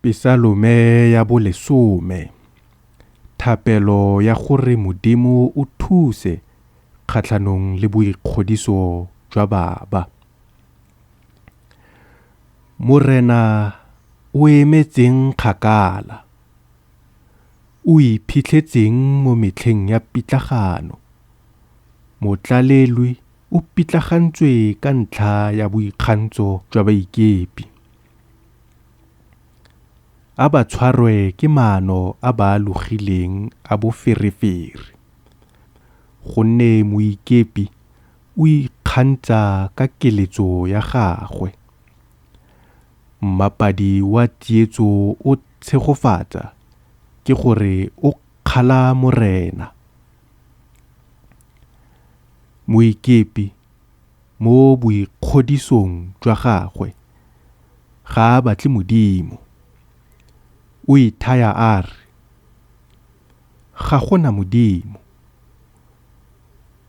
Pesalome ya bolesome. Thapelo ya gore Modimo o thuse kgatlhanong le boikgodiso jwa baba. Morena o emetseng kgakala? O iphitlhetseng mo metlheng ya pitlagano? Motlalelwi o pitlagantswe ka ntlha ya boikgantsho jwa baikepi. A ba tshwarwe ke maano a ba a logileng a boferefere. Gonne moikepi o ikgantsha ka keletso ya gagwe. Mmapadi wa tsietso o tshegofatsa ke gore o kgala Morena. Moikepi mo boikgodisong jwa gagwe ga a batle Modimo. O ithaya a re, Ga go na Modimo.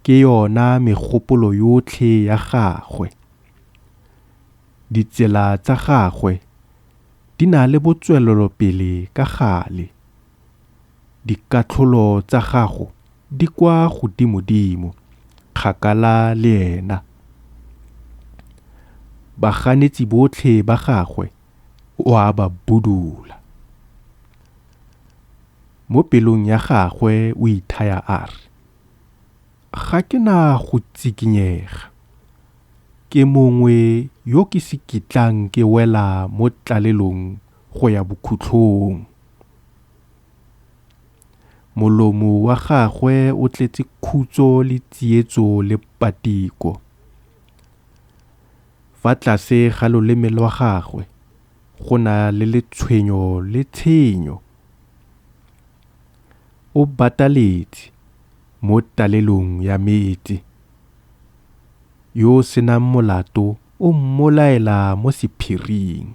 Ke yona megopolo yotlhe ya gagwe. Ditsela tsa gagwe di na le botswelelopele ka gale. Dikatlholo tsa gago di kwa godimodimo, kgakala le ena. Baganetsi botlhe ba gagwe o a ba budula. Mo pelong ya gagwe o ithaya a re, Ga ke na go tsikinyega. Ke mongwe yo ke se kitlang ke wela mo tlalelong go ya bokhutlong. Molomo wa gagwe o tletse khutso le tsietso le patiko. Fa tlase ga loleme lwa gagwe go na le letshwenyo le tshenyo. O bataletse mo talelong ya metse. Yo o senang molato o mmolaela mo sephiring.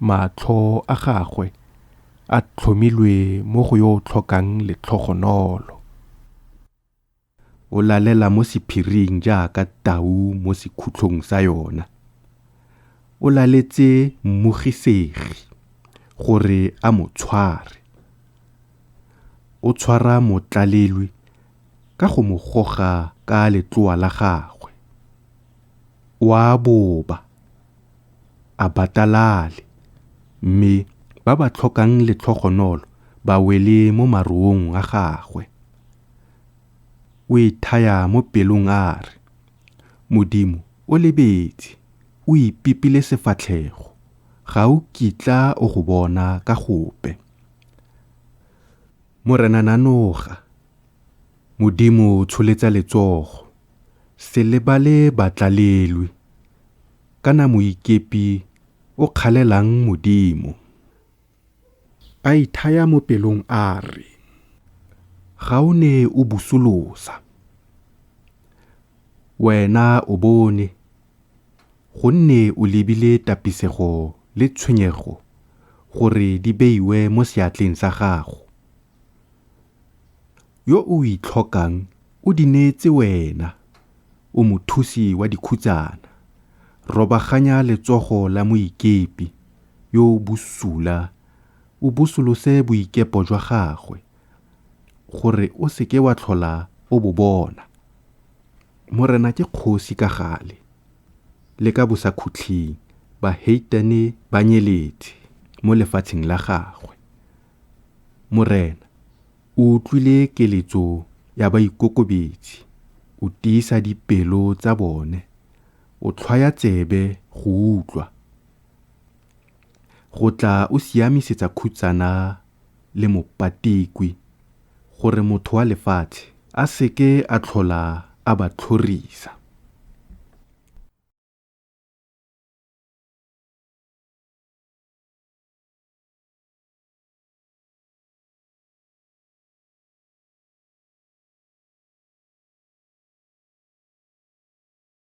Matlho a gagwe a tlhomilwe mo go yo o tlhokang letlhogonolo. O lalela mo sephiring jaaka tau mo sekhutlong sa yona. O laletse mmogisegi gore a mo tshware. O tshwara motlalelwi ka go mo goga ka letloa la gagwe. O a boba, a batalale, mme ba ba tlhokang letlhogonolo ba wele mo maroong a gagwe. O ithaya mo pelong a re, Modimo o lebetse, o ipipile sefatlhego, ga o kitla o go bona ka gope. Morena nanoga, Modimo tsholetsa letsogo, se lebale batlalelwi. Kana moikepi o kgalelang Modimo? A ithaya mo pelong a re, Ga o ne o busolosa. Wena o bone, gonne o lebile tapisego le tshwenyego gore di beiwe mo seatleng sa gago. Yo o itlhokang o di neetse wena, o mothusi wa dikhutsana. Robaganya letsogo la moikepi yo o bosula, o busolose boikepo jwa gagwe, gore o se ke wa tlhola o bo bona. Morena ke kgosi ka gale le ka bosakhutleng, baheitane ba nyeletse mo lefatsheng la gagwe. Morena, o utlwile keletso ya baikokobetsi, o tiisa dipelo tsa bone, o tlhwaya tsebe go utlwa. Go tla o siamisetsa khutsana le mopatikwi, gore motho wa lefatshe a se ke a tlhola a ba tlhorisa.